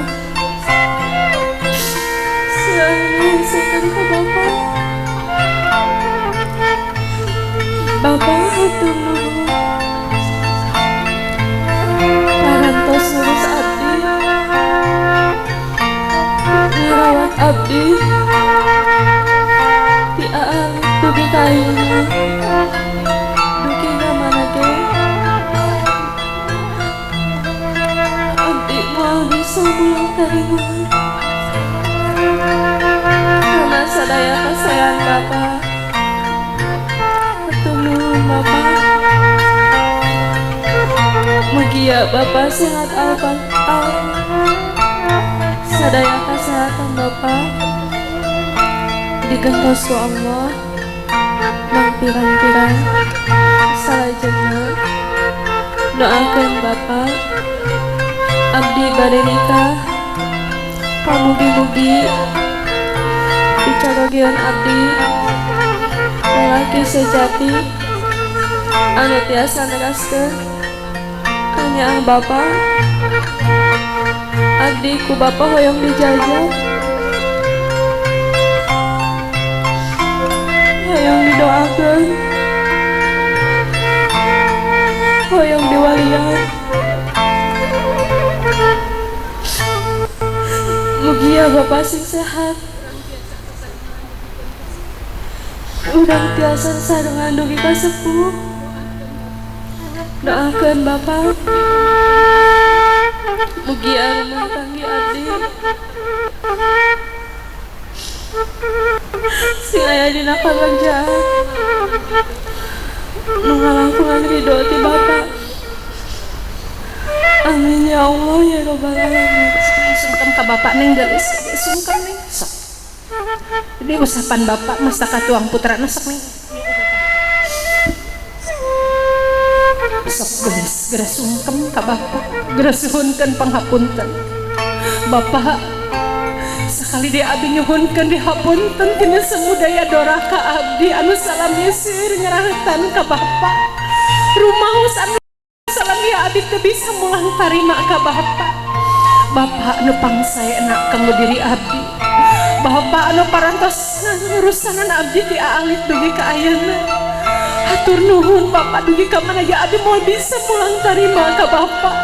Seueur ngesekeun ka Bapak. Bapak hatur nuhun. Parantos ngurus abdi, ngarawat abdi ti aalit dugi ka ayeuna, dugi ka mana ge. Abdi moal bisa mulang tarima karena sadaya kasayan Bapak. Hatur nuhun Bapak. Mugia Bapak sehat alfan al. Sadaya kesehatan Bapak digentos ku Allah mang pirang-pirang salajengna. Doakeun Bapak abdi bade nikah, pamugi-mugi picarogeun abdi lalaki sejati anu tiasa neraskeun kanyaah Bapak. Abdi ku Bapak hoyong dijajah, hoyong didoakeun, hoyong diwalian. Mugia Bapak sing sehat, urang tiasa sarengan dugi ka sepuh. Doakeun Bapak, mugia rumah tanggi abdi sing aya dina kabagjaan nu ngalangkungan ridho ti Bapak. Amin ya Allah ya rabbal alamin. Sungkem ka Bapak neng geulis, sungkem neng sok. Jadi usapan Bapak mastaka tuang putrana sok neng. Sok geulis geura sungkem ka Bapak, geura suhunkeun panghapunten. Bapak sakali deui abdi nyuhunkeun dihapunten tina samudaya doraka abdi anu salami seueur ngarahatan ka Bapak. Rumaos anu salami abdi teu bisa mulang tarima ka Bapak. Bapak anu pangsaena kanggo diri abdi. Bapak anu parantos ngurusanan abdi ti aalit dugi ka ayeuna. Hatur nuhun Bapak dugi ka mana ya abdi moal bisa mulang tarima ka Bapak.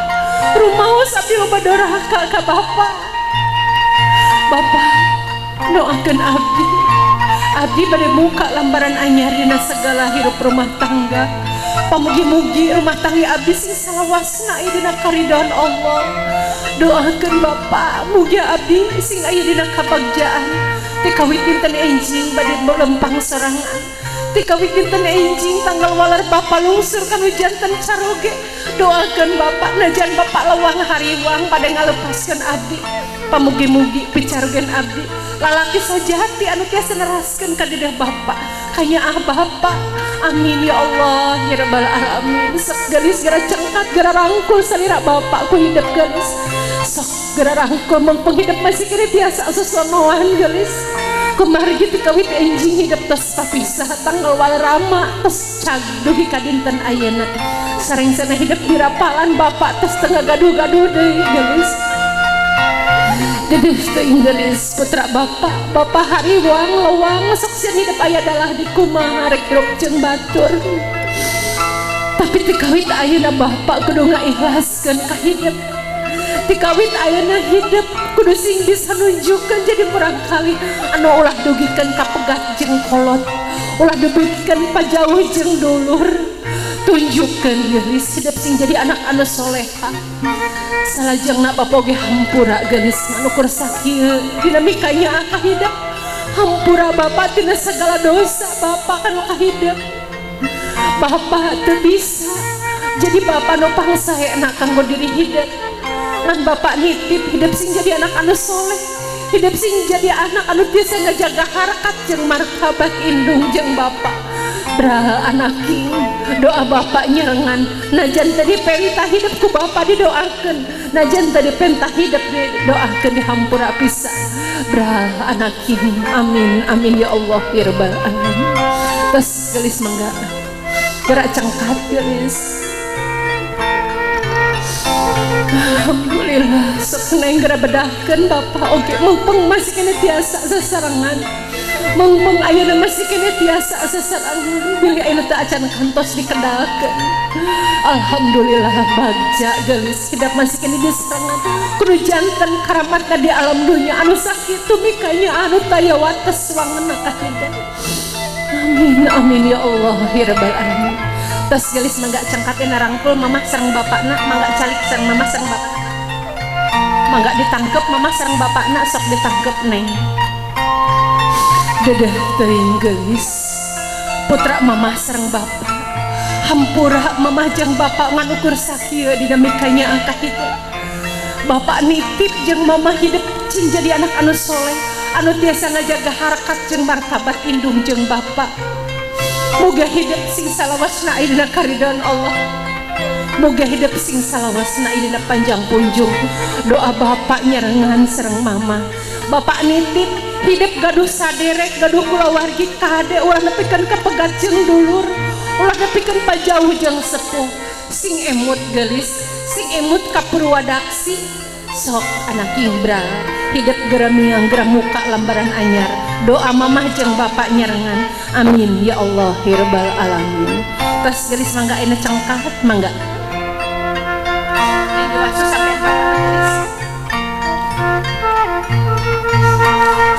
Rumaos abdi loba doraka ka Bapak. Bapak doakeun abdi. Abdi bade muka lambaran anyar dina segala hirup rumah tangga. Pamugi-mugi rumah tangga abdi sing salawasna aya dina karidhoan Allah. Doakeun Bapak mugi abdi sing aya dina kabagjaan. Ti kawit dinten enjing bade lempang sorangan. Ti kawit dinten enjing tanggal walar Bapak lungsur kanu janten caroge. Doakeun Bapak najan Bapak lewang hariwang pada ngalepaskeun abdi. Pamugi-mugi picarogeun abdi lalaki sajati anu tiasa neraskeun ka dedeh Bapak. Kanyaah Bapak. Amin ya Allah ya rabbal alamin. Sok geulis geura cengkat geura rangkul salira Bapak ku hidup geulis. Sok geura rangkul mangpeng hidup masih kene tiasa sosonoan geulis. Kumargi ti kawit enjing hidup tos papisah tanggal walarama tos cag dugi ka dinten ayeuna. Sarengsana hidup dirapalan Bapak tos teu ngagaduh-gaduh deui geulis. Dedeh teuing geulis putra Bapak, Bapak hariwang lewang sok sieun hidup aya dalah di kumaha rek hirup jeung batur. Tapi ti kawit ayeuna Bapak kudu ngaikhlaskeun ka hidup. Ti kawit ayeuna hidup kudu sing bisa nunjukkeun jadi murangkali anu ulah dugikeun ka pegat jeung kolot. Ulah debitkeun pajauh jeung dulur. Tunjukkeun geulis hidep sing jadi anak anu soleha. Salajengna bapa oge hampura geulis manukur sakieu dinamikanya ka hidep. Hampura bapa tina segala dosa bapa kanu kahidep. Bapa teu bisa jadi bapa nu pangsaena kanggo diri hidep. Ngan bapa nitip hidep sing jadi anak anu soleh. Hidep sing jadi anak anu tiasa ngajaga harkat jeung martabat indung jeung bapa. Bral anaking doa bapak nyerengan najan tadi perintah hidup ku bapak didoakeun, najan tadi perintah hidup didoakeun dihampura pisan. Bral anaking amin amin ya Allah ya rabbal alamin. Tos geulis mangga gerak cengkat geulis. Alhamdulillah sok neng geura bedahkeun bapak oge mengpeng masih kene tiasa sasarengan. Mengpeng ayeuna masih kene tiasa sasarengan bilih ayeuna teu acan kantos dikedalkeun. Alhamdulillah bagja geulis hidap masih kene disarengan. Kudu janten karamatna di alam dunya anu sakitu mikanya anu taya wates wangeuna ka hidep. Amin amin ya Allah ya rabbal alamin. Tos geulis mangga cengkatin rangkul mamah sareng bapakna, mangga calik sareng mamah sareng bapak. Mangga ditangkep mamah sareng bapakna sok ditangkep neng. Dedeh teuing geulis putra mamah sareng bapak. Hampura mamah jeung bapak ngan ukur sakieu dinamikanya angka hidup. Bapak nitip jeung mamah hidup cing jadi anak anu soleh, anu tiasa ngajaga harkat jeung martabat indung jeung bapak. Moga hidup sing salawasna dina karidhoan Allah. Moga hidup sing salawasna dina panjang punjung. Doa bapak nyerengan sareng mama. Bapak nitip hidup gaduh saderek, gaduh kulawargi kade ulah nepikeun kapegat jeung dulur, ulah nepikeun pajauh jeung sepuh. Sing emut geulis, sing emut ka Purwadaksi. Sok anak ingbral hidup geramiang geramuka lambaran anyar. Doa mamah jeung bapak nyerengan. Amin ya Allah ya rabbal alamin. Tos geulis mangga ayeuna cengkat mangga.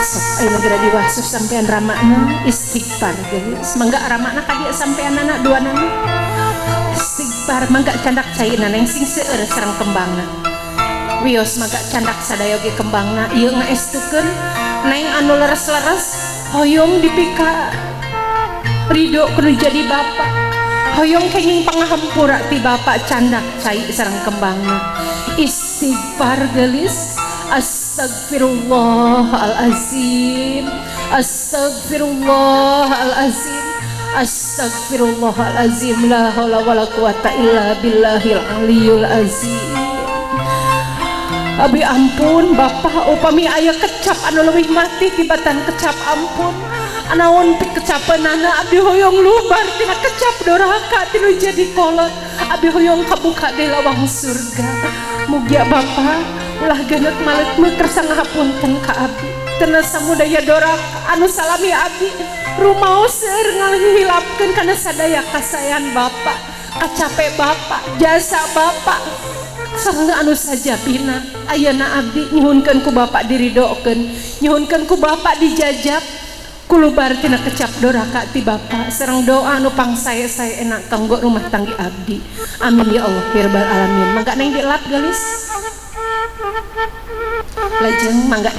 Sok ayeuna geura diwasuh sampean ramana istighfar geulis. Mangga ramana ka dieu sampeanana duanana. Istighfar mangga candak caina neng sing seueur sareng kembangna. Wios mangga candak sadaya ge kembangna ieu ngaestukeun neng anu leres-leres hoyong dipika ridho kudu jadi bapak, hoyong kenging pangahampura ti bapak candak cai sareng kembangna. Istighfar geulis, astagfirullahalazim, astagfirullahalazim, astagfirullahalazim, la haula wala quwata illa billahil aliyul azim. Abi ampun bapak upami aya kecap anu leuwih mati tibatan kecap ampun. Anaon pikecapeunana abdi hoyong lubar tina kecap doraka tinu jadi kolot. Abi hoyong kabuka deui lawang surga. Mugia bapak ulah geuneuh maleut meuh kersa ngahapunten ka abdi. Teu samudaya doraka anu salami abdi rumaos seueur ngalihilapkeun kana sadaya kasayan bapak, kacape bapak, jasa bapak. Sareng anu sajabina ayeuna abdi nyuhunkeun ku bapak diridokeun, nyuhunkeun ku bapak dijajab kulubar tina kecap doraka ti bapak sareng doa anu pangsae-sae enak kanggo rumah tanggi abdi. Amin ya Allah ya rabbal alamin. Mangga neng dilap geulis. Lajeng mangga.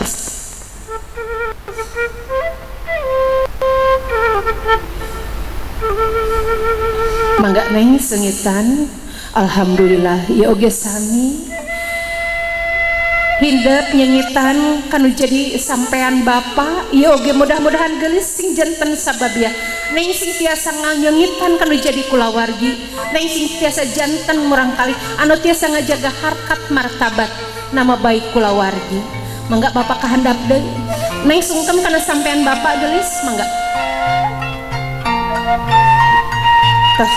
Mangga neng sengitan. Alhamdulillah ya oge sami hindep nyengitan kanu jadi sampean bapak ya oge mudah-mudahan geulis sing janten sababia neng sing tiasa nganyengitan kanu jadi kulawargi, neng sing tiasa janten murangkali anu tiasa ngajaga harkat martabat nama baik kulawargi. Mangga bapak kahandap deui neng sungkem kana sampean bapak geulis mangga. Tos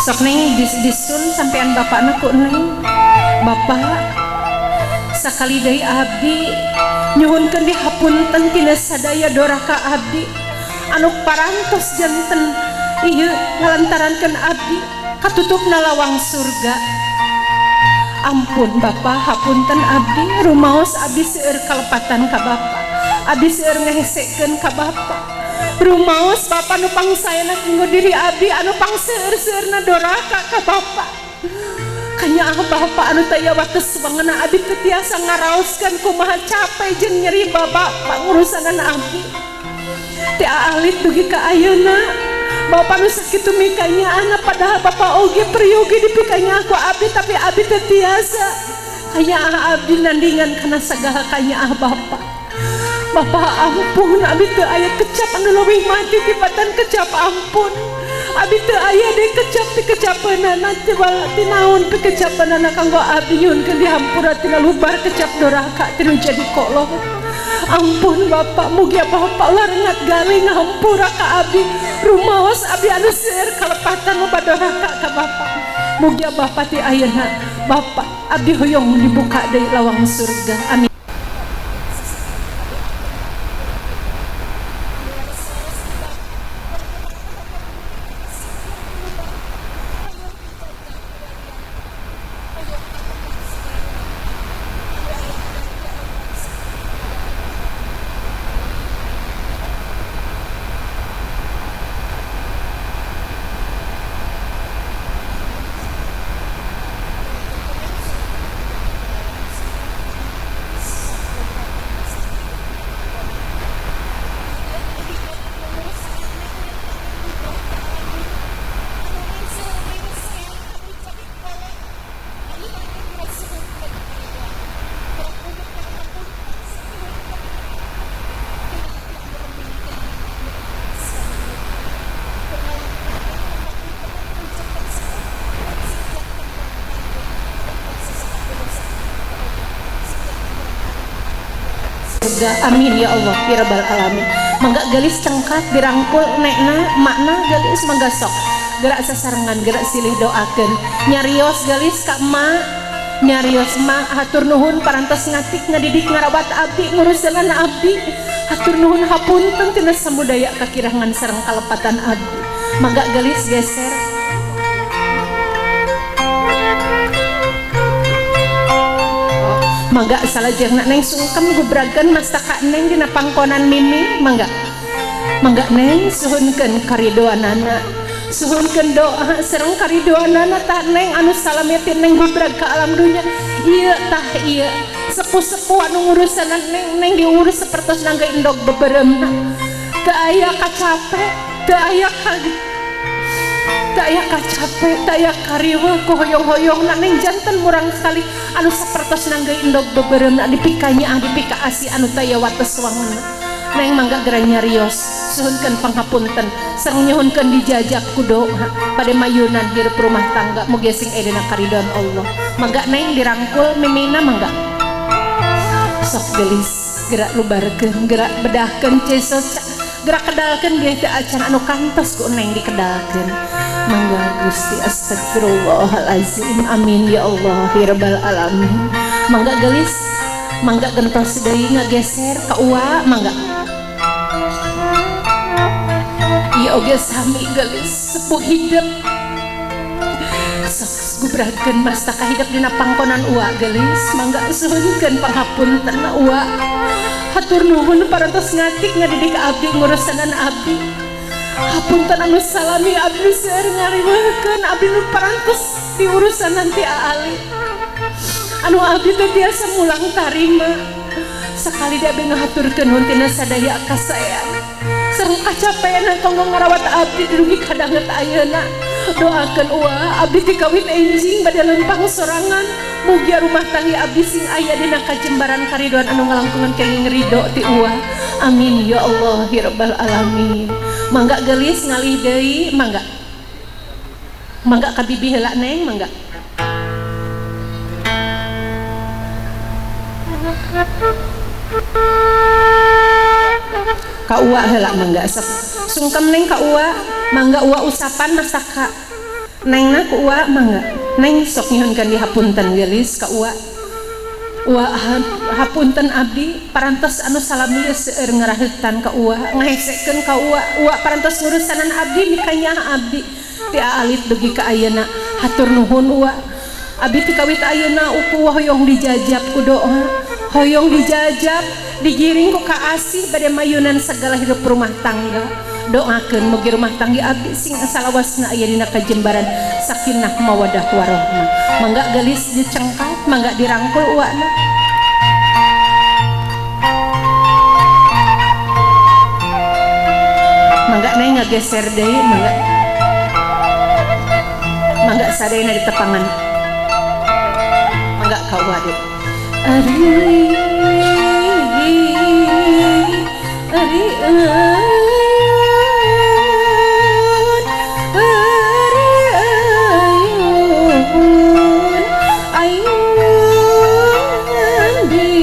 sok neng disun sampean bapakna ku neng. Bapak sakali deui abdi nyuhunkeun dihapunten tina sadaya doraka abdi anu parantos janten ieu ngalantarankeun abdi katutupna lawang surga. Ampun bapak hapunten abdi rumaos abdi seueur kalepatan ka bapak. Abdi seueur ngahesekeun ka bapa. Rumaos bapa nu pangsayana kanggo diri abdi anu pangseueur-seueurna doraka ka bapa. Kanyaah bapa anu taya wates wangena abdi teu tiasa ngaraoskeun kumaha capek jeung nyeri bapa ngurusanan abdi. Teu alit dugi ka ayeuna bapa nu sakitu mikanyaahna padahal bapa oge peryogi dipikanyaah ku abdi tapi abdi teu tiasa. Kanyaah abdi nandingan kana sagala kanyaah bapa. Bapa ampun abdi teu aya kecap anu leuwih mati tibatan kecap ampun. Abdi teu aya deui kecap pikecapeunana ti naon pikecapeunana kanggo abdi nyuhunkeun dihampura tina lubar kecap doraka ti nu jadi kolot. Ampun Bapak, mugia Bapak larengat gali ngahampura ka abdi. Rumaos abdi anu seueur kalepatan loba doraka ka Bapak. Mugia Bapak ti ayeuna Bapak abdi hoyong dibuka deui lawang surga. Amin. Amin ya Allah ya rabbal alamin. Mangga gelis cengkat dirangkul nekna makna gelis mangga sok gerak sasarengan gerak silih doakeun nyarios gelis ka emak nyarios emak hatur nuhun parantos ngatik ngadidik ngarawat abdi ngurusan abdi hatur nuhun hapunten tina samudaya kakirangan sareng kalepatan abdi. Mangga gelis geser. Mangga salajengna neng sungkem gubragan mastaka neng dina pangkonan mimi mangga. Mangga neng suhunkeun karidoanana. Suhunkeun doa sareng karidoanana tah neng anu salameti neng gubrag ka alam dunya. Ieu tah ieu sepuh-sepuh anu ngurusanan neng neng diurus sapertos nangga endog beberemna. Teu aya kacape, teu aya teu aya kacape, teu aya kariweuh ku hoyong-hoyongna neng janten murang kali anu sapertos nangga endog beberemna dipikanyaah dipikaasi anu taya wates wangena. Neng mangga geura nyarios suhunkeun panghapunten sareng nyuhunkeun dijajak ku doa pada mayunan hirup rumah tangga mugi sing aya dina karidhoan Allah. Mangga neng dirangkul mimina mangga. Sok gelis gerak lubarkeun gerak bedahkeun cesos gerak kedalkeun bieu teh acan anu kantos ku neng dikedalkeun. Mangga Gusti astagfirullahalazim. Amin ya Allah ya rabbal alamin. Mangga gelis mangga gentos deui ngageser ka uwa mangga. Ieu oge sami gelis sepuh hidup. Sok gubrakeun mastaka hidup dina pangkonan uwa gelis mangga suhunkeun panghapunten uwa. Hatur nuhun parantos ngatik ngadidik abdi ngurusanan abdi. Hapunten anu salami abdi seueur ngariweuhkeun abdi nu parantos diurusan nanti aali. Anu abdi teh tiasa mulang tarima. Sakali da abdi ngahaturkeun nuhun tina sadaya kasaean. Sareng kacapean kanggo ngarawat abdi dugi kadanget ayeuna. Doakeun uwa abdi ti kawit enjing bade lempang sorangan. Mugia rumah tangga abdi sing aya dina kajembaran karidoan anu ngalangkungan kenging ridho ti uwa. Amin ya Allah ya rabbal alamin. Mangga gelis ngalih deui mangga. Mangga ka bibi heula neng mangga. Ka uwa heula mangga sok. Sungkem neng ka uwa, mangga uwa usapan mastaka. Nengna ku uwa mangga. Neng sok nyuhunkeun dihapunten geulis ka uwa. Uwa hapunten abdi parantos anu salami seueur ngaraheutan ka uwa, ngahesekeun ka uwa. Uwa parantos ngurusanan abdi mikanyaah abdi ti alit dugi ka ayeuna. Hatur nuhun uwa. Abdi ti kawit ayeuna uku hoyong dijajab ku doa, hoyong dijajab Digiring ku kaasih bade mayunan segala hirup rumah tangga. Doakeun mugi rumah tangga abdi sing salawasna aya dina kajembaran sakinah mawadah warahmah. Mangga gelis dicengkat, mangga dirangkul uakna. Mangga neng ngageser deui, mangga. Mangga sadayana di tepangan. Mangga ka uwa deui. Ari ari ayun ayun di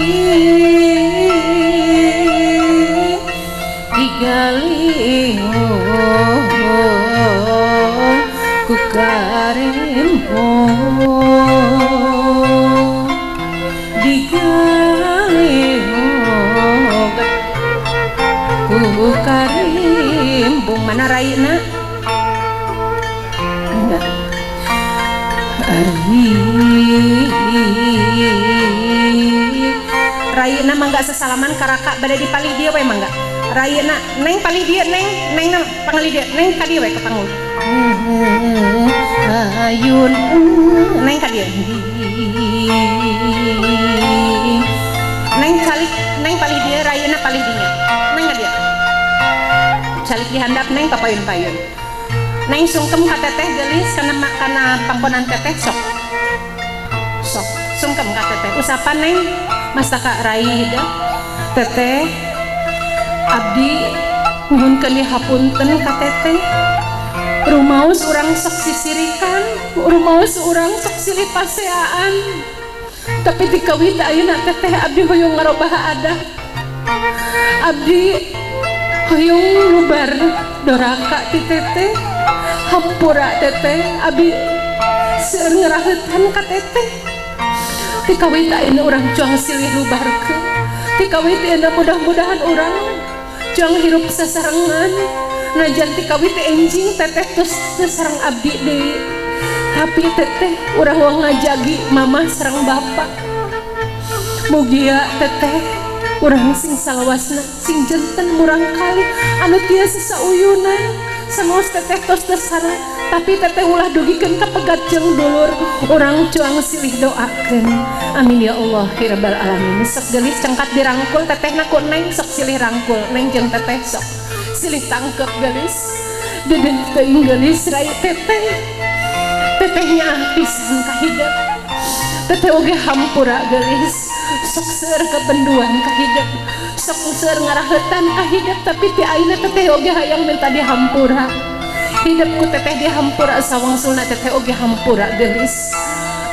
digalih ku karempo digalih ku karimbung. Mana raina? Enggak. Ari raina mangga sesalaman karaka bade dipalih dia we mangga. Raina neng palih dia neng neng pangalih dia neng ka dieu we ka pangul. Ayun neng ka dieu. Neng calik neng palih dia raina palih dinya. Neng ka dieu. Calik dihandap neng papayun-payun. Neng sungkem ka teteh geulis kana pangkonan teteh sok. Sok sungkem ka teteh. Usapan neng mastaka rai hidep. Teteh abdi nuhunkeun dihapunten ka teteh. Rumaos urang sok sisirikan, rumaos urang sok silih paseaan. Tapi dikawit ayeuna teteh abdi hoyong ngarobah adat. Abdi hoyong lubar doraka ti teteh. Hampura teteh, abdi seueur ngeraheutan ka teteh. Dikawit ayeuna urang cuang silih lubarkeun. Dikawit ayeuna mudah-mudahan urang cuang hirup sasarengan. Najan tikawit enjing teteh tos teu sareng abdi deui. Tapi teteh urang wong ngajagi mamah sareng bapak. Mugia teteh urang sing salawasna sing jenten murang kali anu tiasa sauyunan. Sanaos teteh tos teu sareng, tapi teteh ulah dugikeun ka pegat jeung dulur. Urang cuang silih doakeun. Amin ya Allah ya rabbal alamin. Sok geulis cengkat dirangkul tetehna ku neng, sok silih rangkul neng jeung teteh sok silih tangkep geulis. Dedeh teuing geulis rai teteh. Tetehnya pisan ka hidep. Teteh oge hampura geulis. Sok seueur kabenduan ka hidep. Sok seueur ngaraheutan ka hidep, tapi ti ayeuna teteh oge hayang minta dihampura. Hidep ku teteh dihampura sawangsulna teteh oge hampura geulis.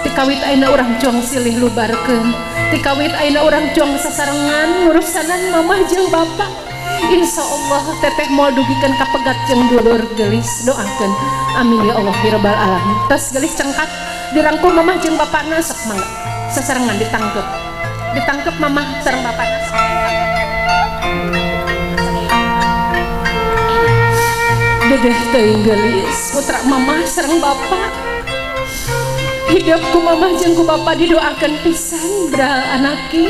Tikawit ayeuna urang cuang silih lubarkeun. Tikawit ayeuna urang cuang sasarengan ngurusanan mamah jeung bapak. Insya Allah teteh moal dugikeun ka pegat jeung dulur geulis. Doakeun. Amin ya Allah ya rabbal alamin. Tos geulis cengkat dirangkul mamah jeung bapakna sok mangga. Sasarengan ditangkep. Ditangkep mamah sareng bapakna. Dedeh teuing geulis putra mamah sareng bapak. Hidup ku mamah jeung ku bapak didoakeun pisan bral anaki.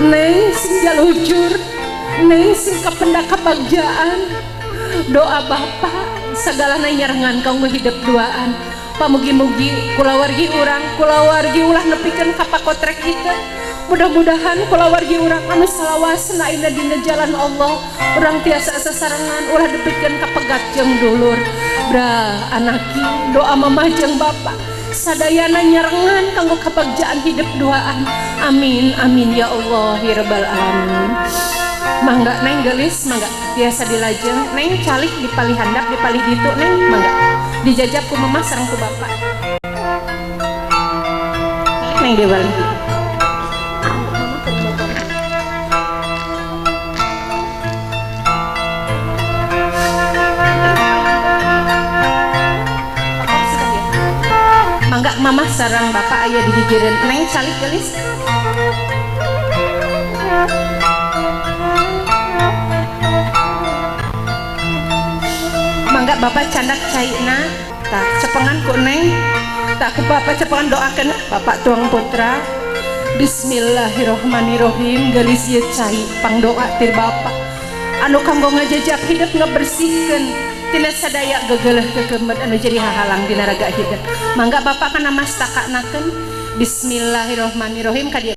Neng sing jalujur, neng sing kapendak kabagjaan. Doa bapak sagalana nyarengan kanggo hidup duaan. Pamugi-mugi kulawargi urang, kulawargi ulah nepikeun ka pakotrek kita. Mudah-mudahan kulawargi urang anu salawasna ayeuna dina jalan Allah, urang tiasa sasarengan ulah depikeun ka pegat jeung dulur. Bra anaki doa mamah jeung bapak sadayana nyarengan kanggo kabagjaan hidup duaan. Amin amin ya Allah ya rabbal alamin. Mangga neng geulis mangga biasa dilajeng neng calik dipalih handap dipalih ditu neng mangga dijajab ku mamah sareng ku bapak. Neng dibalik. Mangga mamah sareng bapak aya di gigireun neng calik geulis. Mangga bapak candak caina tah cepengan ku neng tah ku bapak cepengan doakeun bapak tuang putra Bismillahirrohmanirrohim gelis ieu cai pangdoa ti Bapak anu kanggo ngajajak hidup ngebersihkeun tina sadaya gegeleh kekemet anu jadi hahalang dina raga hidup. Mangga Bapak kana mastakanakeun. Bismillahirrohmanirrohim ka dieu.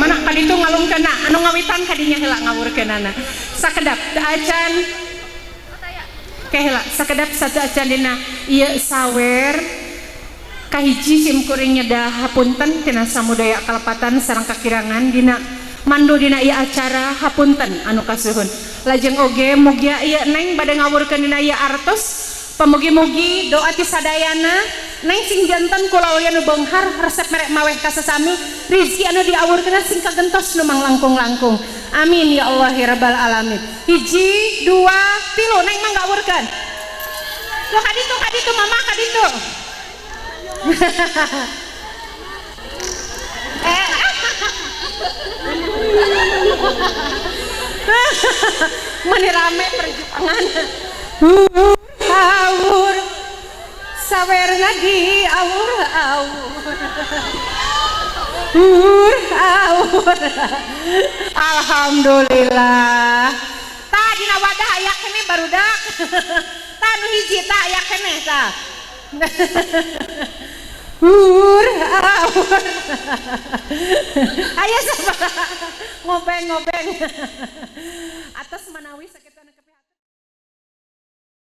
Mana kaditu ngalungkeunna anu ngawitan kadinya heula ngawurkeunana. Sakedap teu acan. Ke heula sakedap sateu acan dina ieu sawer kahiji sim kuring nyedah hapunten tina samudaya kalepatan sareng kakirangan dina mandu dina ieu acara hapunten anu kasuhun. Lajeng oge mugia ieu neng bade ngawurkeun dina ieu artos pamugi-mugi doa ti sadayana neng sing janten kulawarga nu beunghar resep merek maweh ka sasami rizki anu diawurkeun sing kagentos nu manglangkung-langkung. Amin ya Allah ya rabbal alamin. 1 2 3 neng mah ngawurkeun. Tuh kaditu mama kaditu. Meni rame perjuangan. Awur sawerna di awur awur. Awur awur. Alhamdulillah. Tah dina wadah aya keneh barudak. Tah nu hiji tah aya keneh tah. Hur awur. Aya sabaraha ngobeng-ngobeng. Atas manawi.